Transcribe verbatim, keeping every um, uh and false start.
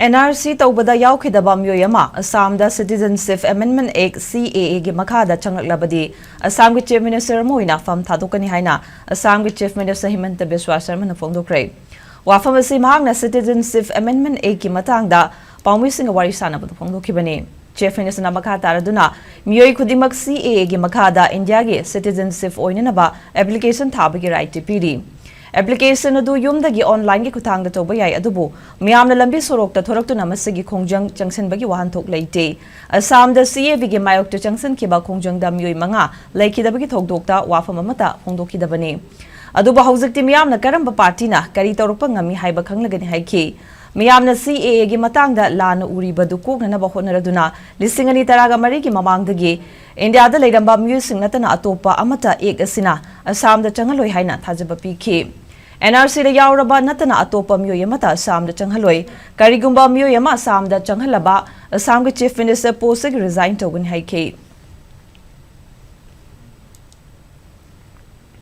And R C ꯇꯧꯕꯗ ꯌꯥꯎꯈꯤꯗꯕ ꯃꯤꯑꯣꯏ ꯑꯃ ꯑꯁꯥꯝꯗ Citizenship Amendment Act, C A A, ꯒꯤ ꯃꯈꯥꯗ ꯆꯪꯂꯛꯂꯕꯗꯤ ꯑꯁꯥꯝꯒꯤ Chief Minister ꯑꯃ ꯑꯣꯏꯅ ꯐꯝ ꯊꯥꯗꯣꯛꯀꯅꯤ ꯍꯥꯏꯅ ꯑꯁꯥꯝꯒꯤ Chief Minister ꯍꯤꯃꯟꯇ ꯕꯤꯁ꯭ꯋꯥ ꯁꯔꯃꯅ ꯐꯣꯡꯗꯣꯛꯈ꯭ꯔꯦ꯫ ꯋꯥꯐꯝ ꯑꯁꯤ ꯃꯍꯥꯛꯅ Citizenship Amendment Act ꯀꯤ ꯃꯇꯥꯡꯗ ꯄꯥꯎꯃꯤꯁꯤꯡꯒ ꯋꯥꯔꯤ ꯁꯥꯟꯅꯕꯗ ꯐꯣꯡꯗꯣꯛꯈꯤꯕꯅꯤ꯫ Chief Minister ꯅ ꯃꯈꯥ ꯇꯥꯔꯗꯨꯅ ꯃꯤꯑꯣꯏ ꯈꯨꯗꯤꯡꯃꯛ C A A ꯒꯤ ꯃꯈꯥꯗ ꯏꯟꯗꯤꯌꯥꯒꯤ citizenship ꯑꯣꯏꯅꯅꯕ application ꯊꯥꯕꯒꯤ right ꯄꯤꯔꯤ꯫ Application ꯑꯗꯨ ꯌꯨꯝꯗꯒꯤ online ꯒꯤ ꯈꯨꯠꯊꯥꯡꯗ ꯇꯧꯕ ꯌꯥꯏ, ꯑꯗꯨꯕꯨ ꯃꯤꯌꯥꯝꯅ ꯂꯝꯕꯤ ꯁꯣꯔꯣꯛꯇ ꯊꯣꯔꯛꯇꯨꯅ ꯃꯁꯤꯒꯤ ꯈꯣꯡꯖꯪ ꯆꯪꯁꯤꯟꯕꯒꯤ ꯋꯥꯍꯟꯊꯣꯛ ꯂꯩꯇꯦ꯫ ꯑꯁꯥꯝꯗ C A A ꯒꯤ ꯃꯥꯌꯣꯛꯇ ꯆꯪꯁꯤꯟꯈꯤꯕ ꯈꯣꯡꯖꯪꯗ ꯃꯤꯑꯣꯏ ꯃꯉꯥ ꯂꯩꯈꯤꯗꯕꯒꯤ ꯊꯧꯗꯣꯛꯇ ꯋꯥꯐꯝ ꯑꯃꯠꯇ ꯐꯣꯡꯗꯣꯛꯈꯤꯗꯕꯅꯤ꯫ ꯑꯗꯨꯕꯨ ꯍꯧꯖꯤꯛꯇꯤ ꯃꯤꯌꯥꯝꯅ ꯀꯔꯝꯕ party ꯅ ꯀꯔꯤ ꯇꯧꯔꯛꯄ ꯉꯝꯃꯤ ꯍꯥꯏꯕ ꯈꯪꯂꯒꯅꯤ ꯍꯥꯏꯈꯤ꯫ ꯃꯤꯌꯥꯝꯅ C A A ꯒꯤ ꯃꯇꯥꯡꯗ ꯂꯥꯟꯅ ꯎꯔꯤꯕꯗꯨ ꯀꯣꯛꯅꯅꯕ ꯍꯣꯠꯅꯔꯗꯨꯅ ꯂꯤꯁꯤꯡ ꯑꯅꯤ ꯇꯔꯥꯒ ꯃꯔꯤꯒꯤ ꯃꯃꯥꯡꯗꯒꯤ ꯏꯟꯗꯤꯌꯥꯗ ꯂꯩꯔꯝꯕ ꯃꯤꯑꯣꯏꯁꯤꯡ ꯅꯠꯇꯅ ꯑꯇꯣꯞꯄ ꯑꯃꯠꯇ Act ꯑꯁꯤꯅ ꯑꯁꯥꯝꯗ ꯆꯪꯍꯜꯂꯣꯏ ꯍꯥꯏꯅ ꯊꯥꯖꯕ ꯄꯤꯈꯤ꯫ N R C ꯗ ꯌꯥꯎꯔꯕ ꯅꯠꯇꯅ ꯑꯇꯣꯞꯄ ꯃꯤꯑꯣꯏ ꯑꯃꯠꯇ ꯑꯁꯥꯝꯗ ꯆꯪꯍꯜꯂꯣꯏ꯫ ꯀꯔꯤꯒꯨꯝꯕ ꯃꯤꯑꯣꯏ ꯑꯃ ꯑꯁꯥꯝꯗ ꯆꯪꯍꯜꯂꯕ, ꯑꯁꯥꯝꯒꯤ Chief Minister post ꯇꯒꯤ resign ꯇꯧꯒꯅꯤ ꯍꯥꯏꯈꯤ꯫